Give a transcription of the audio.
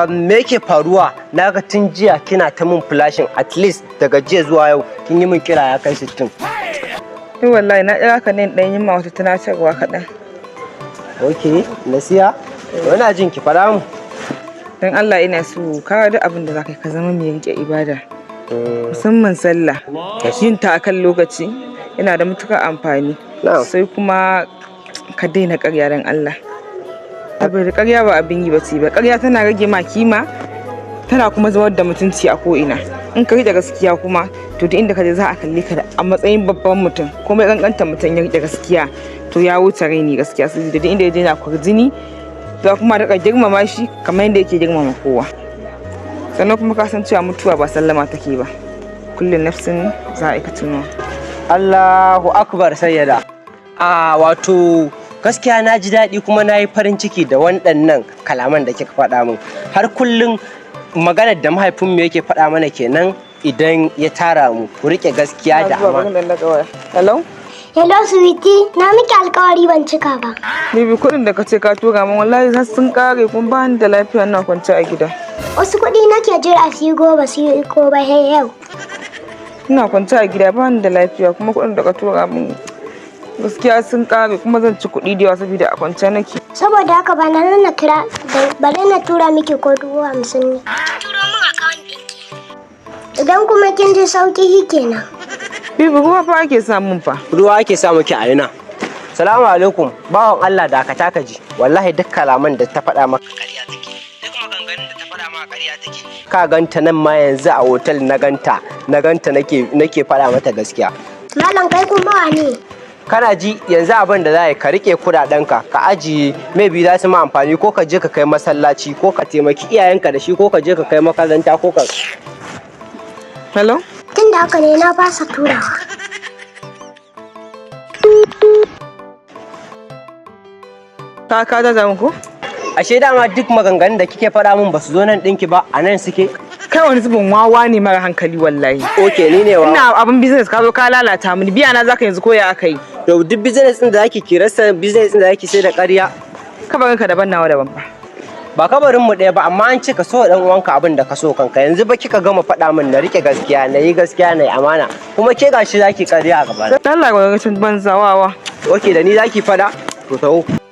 Me yake faruwa? Na ga tun jiya kina ta mun flashing, at least daga jiya zuwa yau kin yi min kira ya kai 60. Ni wallahi na kira ka ne in ɗan yi ma wata tunatarwa kaɗan. Ok, nasiha? Ina jin ki, faɗa mu. Don Allah ina so ka duk abin da za ka yi ka zama mai riƙe ibada. Musamman sallah. Yin ta akan lokaci yana da matuƙar amfani. Sai kuma ka daina ƙarya, don Allah. Saboda ƙarya ba abin yi ba ce ba. Ƙarya tana rage ma kima, tana kuma zubar da mutunci a ko'ina. In ka riƙe gaskiya kuma, to duk inda ka je za a kalle ka a matsayin babban mutum. Komai ƙanƙantar mutum ya riƙe gaskiya, to ya wuce raini gaskiya, saboda duk inda ya je yana kwarjini, za kuma riƙa girmama shi kamar yadda yake girmama kowa. Sannan kuma ka san cewa mutuwa ba sallama take ba. Kullu nafsin za'iqatul maut. Allahu akbar, sayyada. A wato gaskiya na ji daɗi kuma na yi farin ciki da waɗannan kalaman da kika faɗa min. Har kullum maganar da mahaifinmu yake faɗa mana kenan idan ya tara mu, ku riƙe gaskiya da amana. Hello? Hello sweetie, na miki alkawari ban cika ba. Baby, kuɗin da ka ce ka tura min wallahi har sun kare, kuma ba ni da lafiya, ina kwance a gida. Wasu kuɗi nake jira su yi gobe su yi ko ba sai yau. Ina kwance a gida, ba ni da lafiya, kuma kuɗin da ka tura min gaskiya sun kare, kuma zan ci kuɗi da yawa saboda a kwance nake. Saboda haka ba na na kira, bari na tura miki ko 50,000 ne. Turo min account ɗinki. Idan kuma kin ji sauki kenan. Baby, ruwa fa ake samun fa. Ruwa ake sa miki a ina? Salamu alaikum, bawan Allah, da ka taka ji. Wallahi duk kalaman da ta faɗa maka ƙarya take. Duk maganganun da ta faɗa maka ƙarya take. Ka ganta nan ma yanzu a hotel na ganta, na ganta nake faɗa mata gaskiya. Malam, kai kuma wane? Kana ji, yanzu abin da za a yi, ka rike kudadenka ka ajiye, maybe za su ma amfani, ko ka je ka kai masallaci, ko ka taimaki iyayenka da shi, ko ka je ka kai makaranta, ko ka Hello? Tun da haka ne, na fasa turawa. Ka jaja min ko? Ashe dama duk maganganun da kike faɗa min ba su zo nan ɗinki ba, a nan suke. Kai wani zubin wawa ne mara hankali wallahi. Ok, ni ne wa? Ina abin business ka zo ka lalata mini. Biya na zaka yanzu ko ya aka yi? To, duk business ɗin da zaki ki rasa business ɗin da zaki sai da ƙarya. Kabarin ka daban, nawa daban fa. Ba kabarin mu ɗaya ba, amma an ce ka so dan uwanka abin da ka so kanka. Yanzu ba kika gama faɗa min na rike gaskiya, na yi gaskiya, na yi amana, kuma ke gashi zaki ƙarya a gaba. Allah ga rashin banza, wawa. Ok, da ni zaki faɗa? To, taho.